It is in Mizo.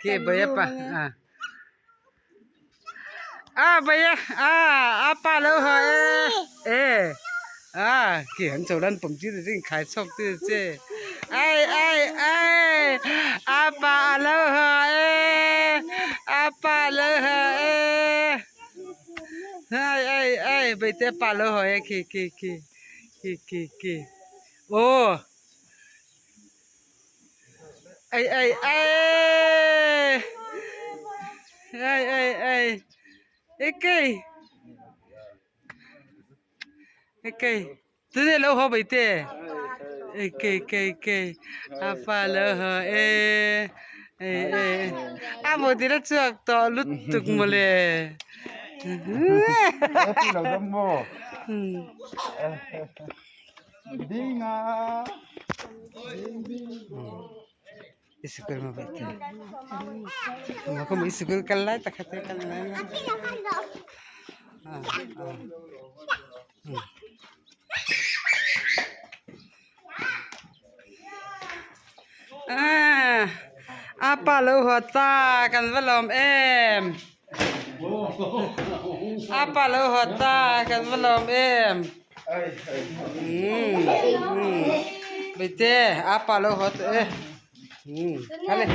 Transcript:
Khi baya pa a a baya a apa lo ho e e a khi han cho lan pum chi ding khai chok ti che ai ai ai apa lo ho e apa lo ho e ai ai ai bai te pa lo ho e khi khi khi khi khi khi ô Ei ei ei ei ei ei Ê Ê Tune lo ho bai te Ê kei kei kei Apa lo ho e Ê ê A mo ti la chuak tawh lutuk mawle Lo dam maw Dinga School ma bai te ma ko school kal lai takhat te kal lai apa lo haw ta kan va lawm em apa lo haw ta kan va lawm em Bete apa lo haw tawh e. Hale.